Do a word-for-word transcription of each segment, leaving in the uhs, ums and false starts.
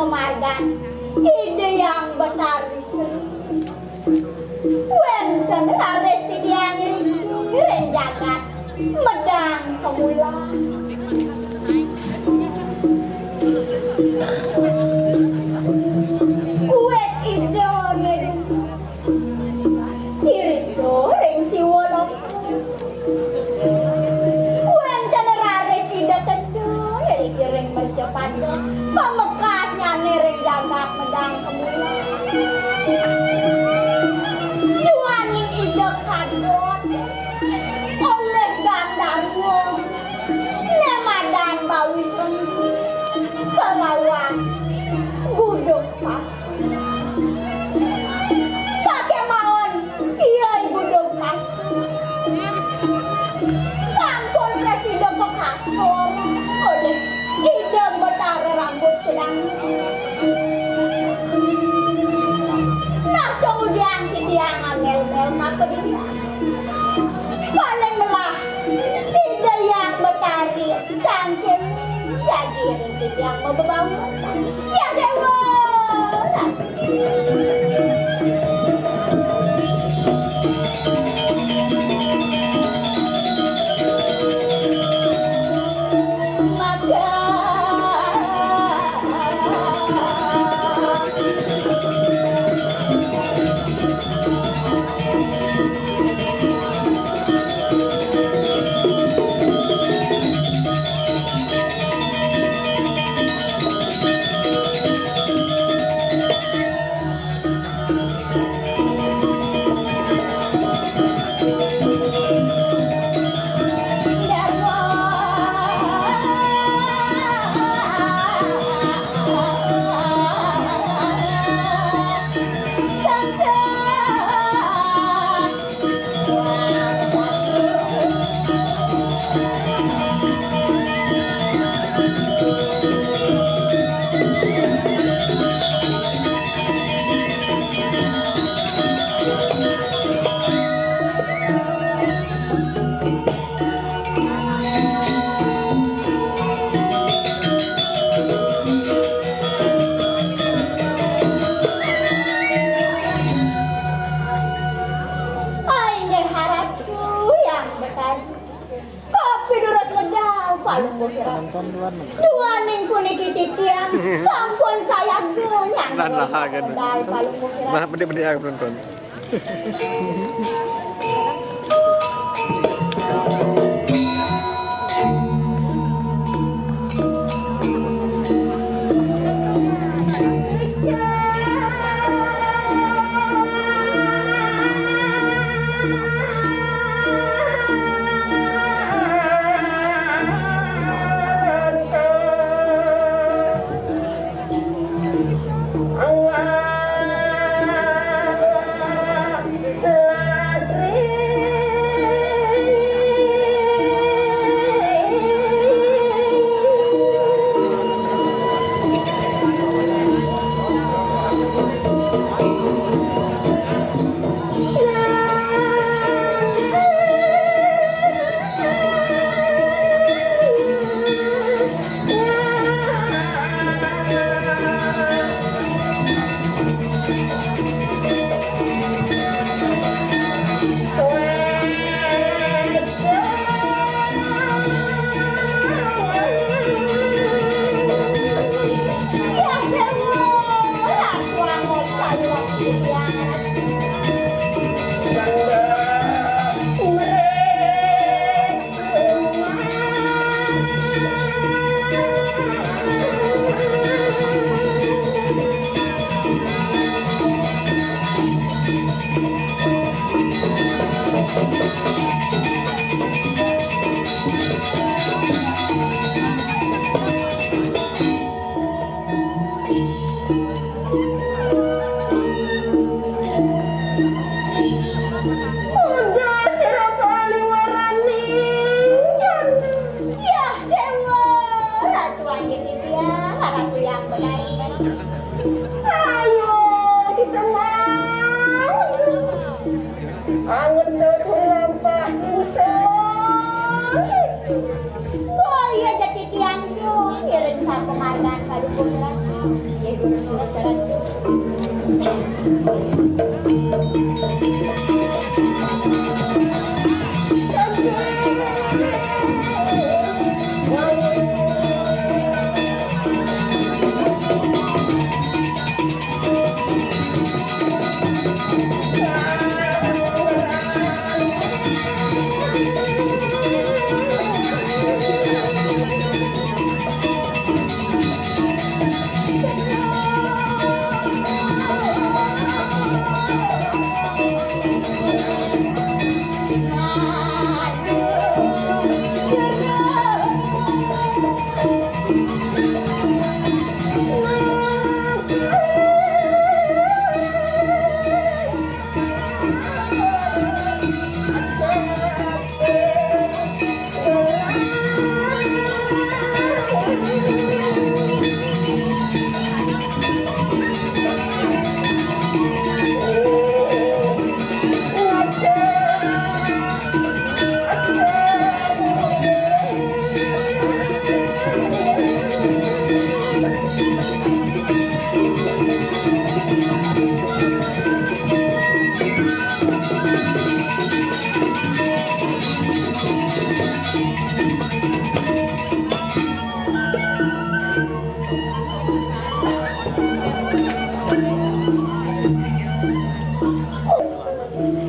Margan Ida Hyang Betari Sri. Wénten raris titiang ngriki ring jagat Medang Kemulan. Wit Ida ngiring, irika ring Siwa Loka. Wénten raris Ida tedun ring mercapada, pamekasnyané ring jagat Medang Kemulan. Duaning Ida kadot olih Gandarwa, né madan Bawi Srenggi, kalawan Gudug Pasir. Sakémaon, iya Gudug Pasir sampun prasida kakasor olih Ida Betara Rambut Sedang. Nah, kemudian titiang amel-mel maka dia. Paling melah, Ida Hyang Betari tangkil jadi ring titiang mabebaosan. Ya Déwa. Maka Ai, inggih Ratu Hyang Betari. Kopi durus medal Palungguh Kirap. Penonton dua nih. Duaning puniki titiang sampun sayaga nyangga. Lan lah, kan. Medal Palungguh Kirap. Nah, bedik-bedik aku penonton.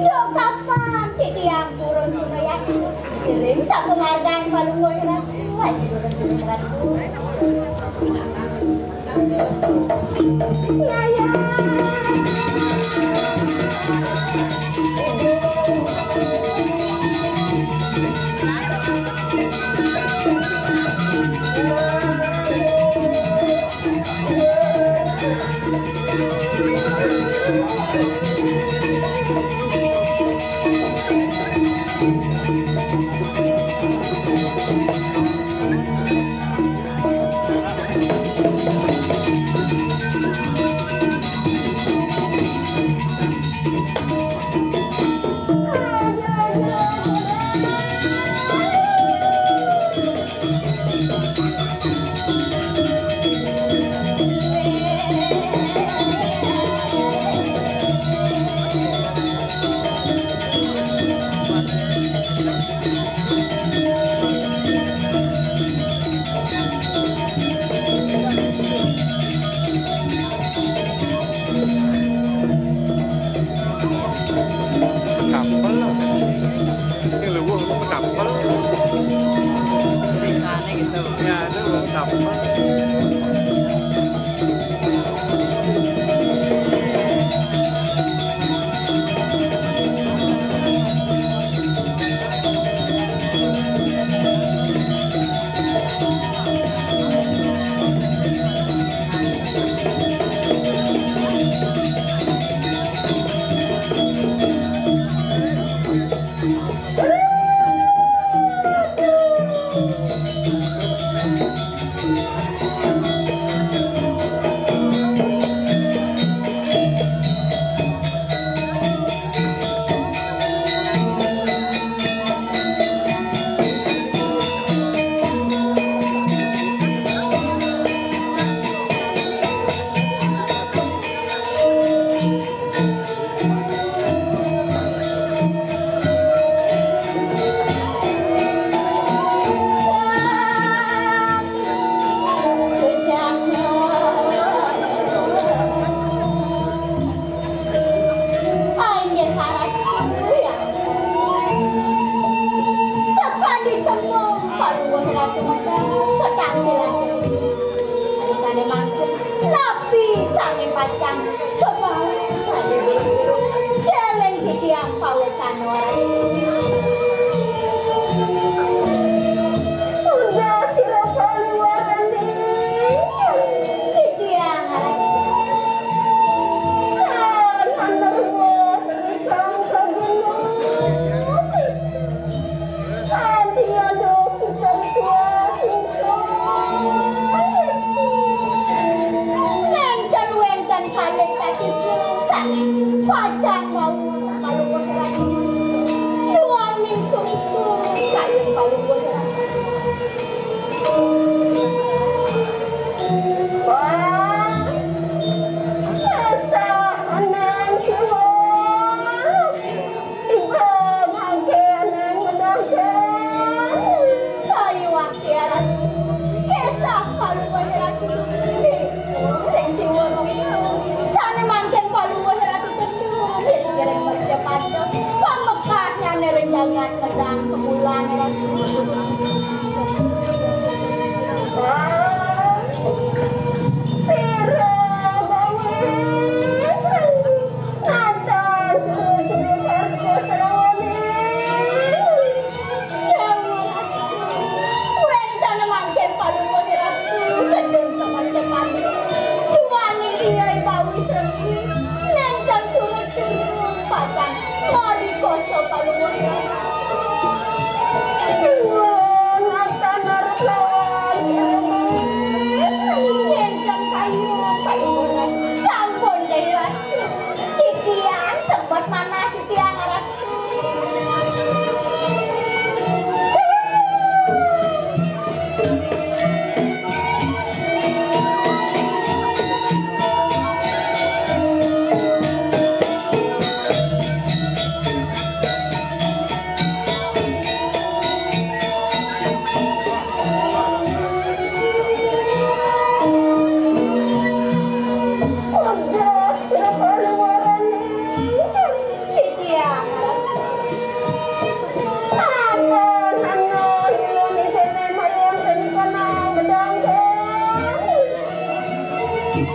Yo kapan titiang purun punuyah? Iring sakemargan Palungguh Ratu, aji durus durus Ratu. Ya, ya. Kapel lah. Sing luwung itu kapel. Ceritanya gitu. Ya, itu kapel. Kemulan, Ratu. Sira bawis nata suci karya sarawaning. Wénten mangkin palungguh Ratu, gedung teman-teman. Duaning iya bawis renggi, nénten surut-surut, pacang mari koso palungguh. Nuwun, laksana lawan. Nénten kayun, palungguh. Sampun, Nyai Ratu. Titiang sembet manah, titiang arep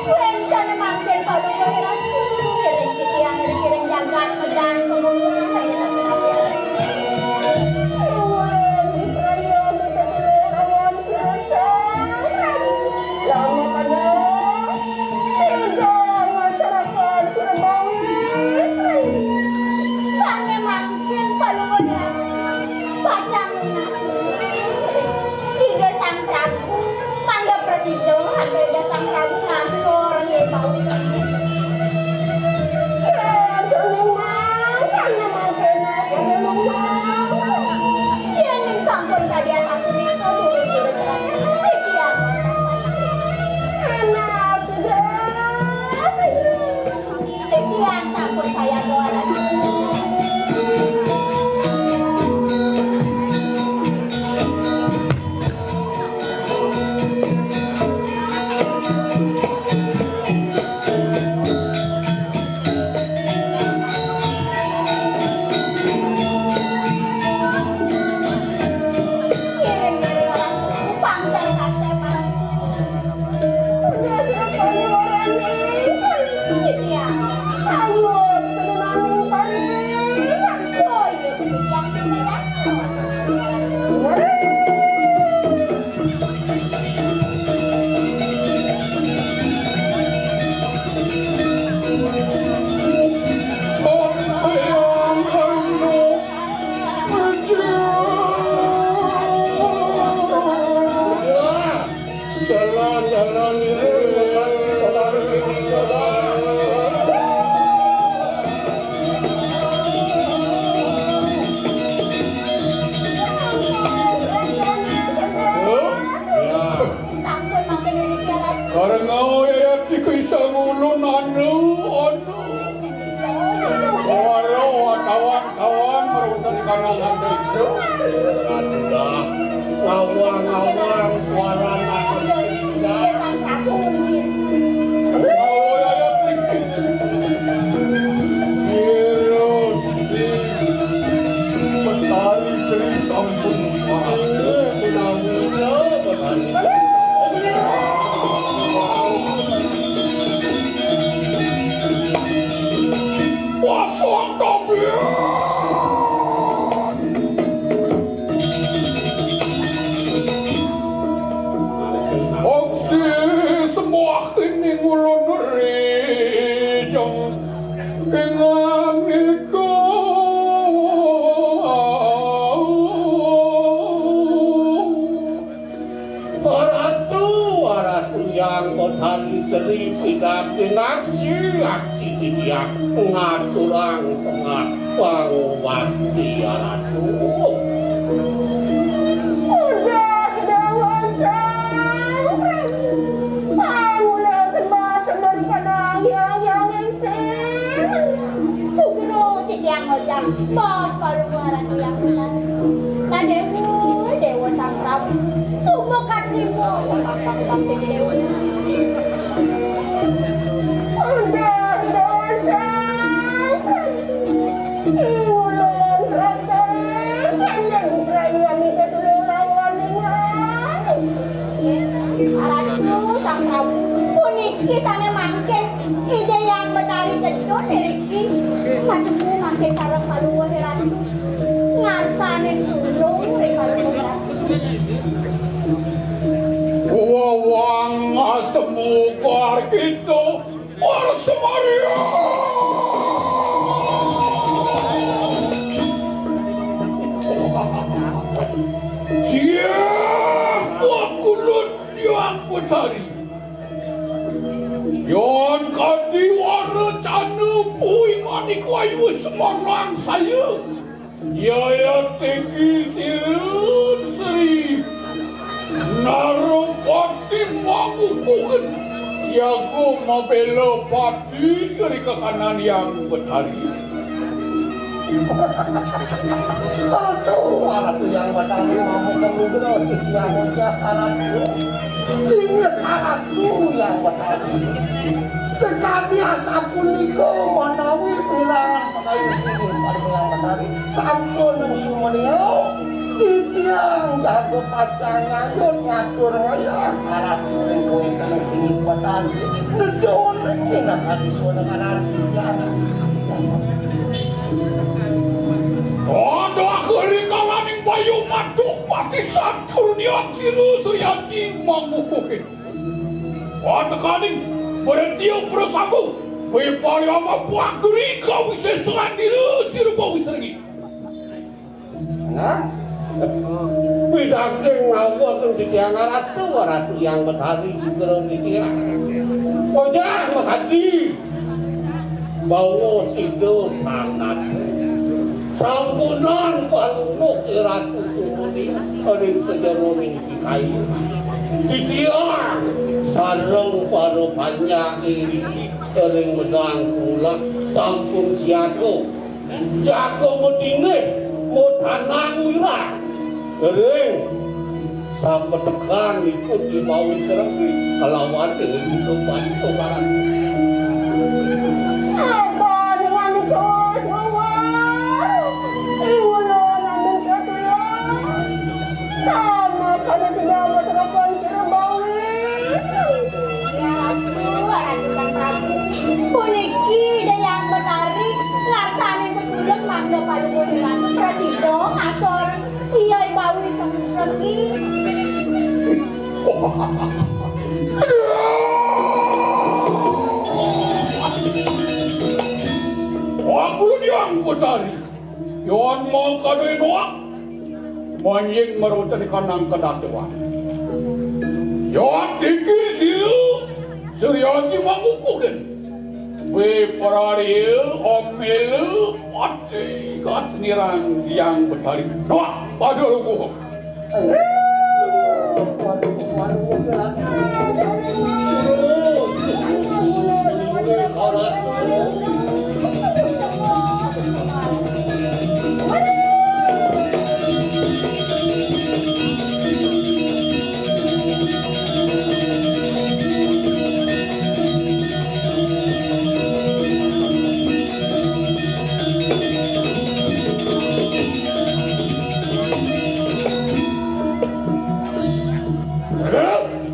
Wénten mangkin palungguh Ratu, ngiring titiang, ngiring jagat, medal pemungkuran, saya satu-satu. Nuwun, Raya, kita pilih lawan susah. Lama pada. Tiga masyarakat Surabaya. Sané mangkin palungguh Ratu. Pacang lunas. Ida Sang Prabu, mangga prasida, asa Ida Sang Prabu ngatur nggih bau. Yéning sampun kadian aku nika, durus-durus rakyat. Titiang. Enak, sudah. Titiang sampun saya doa lagi. Ngiring-ngiring orang pangkal kasep. Jalan, jalan, jalan, jalan, jalan. Loh? Ya. Sampun mangkin niki, Ratu. Karena yayat iki isa ngulun anu, anu. Wala watawang-tawang merupakan kanangan desa. Adalah ngawang-ngawang suara anak singgah. Ngawang-ngawang. Sira Sri Betari Sri sampun. Aduh, mudah-mudahan Betari Sri. Pasang kopiah. Aksi sembah ini ngulun rijeng ingandika. Ratu, Ratu yang kodani seri pinaging aksi, aksi titiang ngaturang sembah panguwati, Ratu. Udah dewasa, pangula sembah temen kenang yang, yang isin. Sugro titiang ngojang, bos palu muaran tiang. Nah, Dewa, Dewa Sang Prabu, sumukat limo, sembah-sembah Dewa. Udah dewasa, ulun rasa. Kisane mangkin Ida Hyang Betari Gedun iriki. Mademu mangkin sareng Palungguh Ratu. Ngarsanin tulung ring Palungguh Ratu. Wawang asemu kar kita, Ars Maria. Siap, Pak Kulut Hyang Betari. Yan kadi wara cana pui manik wayu semarang saya. Yaya tinggi sirun sri. Narapati mangukuhin. Siaga mabela pati ri kakanan Hyang Betari. Aduh, Ratu Hyang Betari, mamuka nugra titiang wajah Ratu. Singit Ratu Hyang Betari. Sakadi asapunika manawi pirangan pakayu singit Ratu Hyang Betari. Sampun sumedya titiang jaga pacang ngayun ngatur ngayah Ratu ring kawéntenan singit Betari. Nedon minakadi suara Ratu Hyang. Ada rikalaning bayu maduh patisan kurnian sira Suryaji mangukuhin. Watekaning bertia prasanggu, wiparyama pagri kawisésan dira sira bawi srenggi. Nah, pidaging ngawuh kang titiang Ratu, Ratu Hyang Betari Sugro titiang. Ojah makadi. Bawa sida sangat. Sampunang Palungguh Ratu sumuni ring sajeroning pikayu. Titiang sareng para panjak iriki ring medang kula sampun siaga. Jaga madingeh, madanang wirang. Ring sapetekan ipun dibawi serembi kalawan dening Ratu Sobaran. Abang wanita tua, iwulo nanding katuya. Sama kada kedawa serapan sira bawi. Ya Ratu, Ratu Sang Prabu. Puniki Ida Hyang Betari ngarsanin pitulung mangda Palungguh Ratu prasida ngasor. Iya, bawi srenggi. Aku Hyang Betari. Yan mangkada noak, manjing marutan kanang kadatuan. Yan tinggi sira, Suryaji mangukuhin. Wiprarya, omela, pati, gat nirang Hyang Betari. Noak, pada luguh.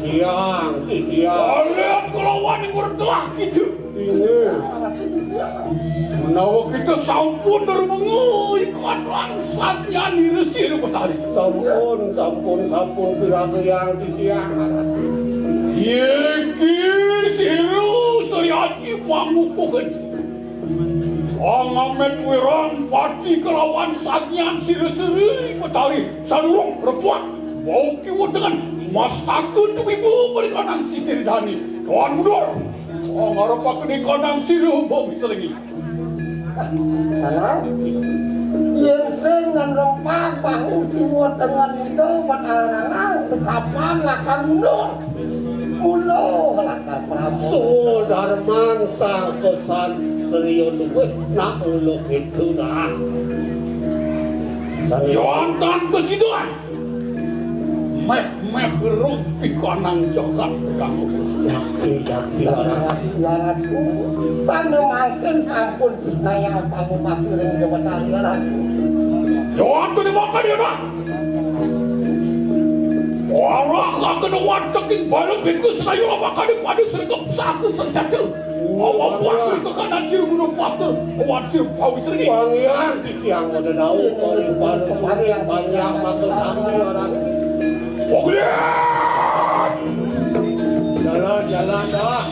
Tiang, tiang. Kalian kelawan yang bertelah kita. Inggih. Menawa kita sampun dermenga ikatan satyan nira sira betari. Sampun, sampun, sampun piragayang titiang. Iki sira Suryaji mangukuhin. Pangamet wirang pati kelawan satyan sira sira betari. Sadurung repuat. Wau kiwa tengen mastaka tuwiba mrikana siti dani. Tuan mundur. Wau ngarepake kanang sira bawi srenggi. Nanang, yen sing ngrempag bahu kiwa tengen ida Batara Nanang, kapan lakar mundur? Mula lakar Prabu. Sudarman sang kesan triya luwih nak mula gitu dah. Sani. Yontang kesiduan. Meh-meh rupi kanang jagat kang. Jaki, jaki, anak. Ya Ratu, sane mangkin sampun disnayang pangupati ring Dewata, ya Ratu. Yo, atu dimakan ya, nak. Ora kang Kena watek ing bala bhikkhu senayu lamakane pada sregep saha senjata. Awa buah kekanan jero gunung pastur, awan sir pawisreni. Wangian titiang pada nau, paling paling panjang maka sami orang. Ogliat! Jalan, jalan, dah.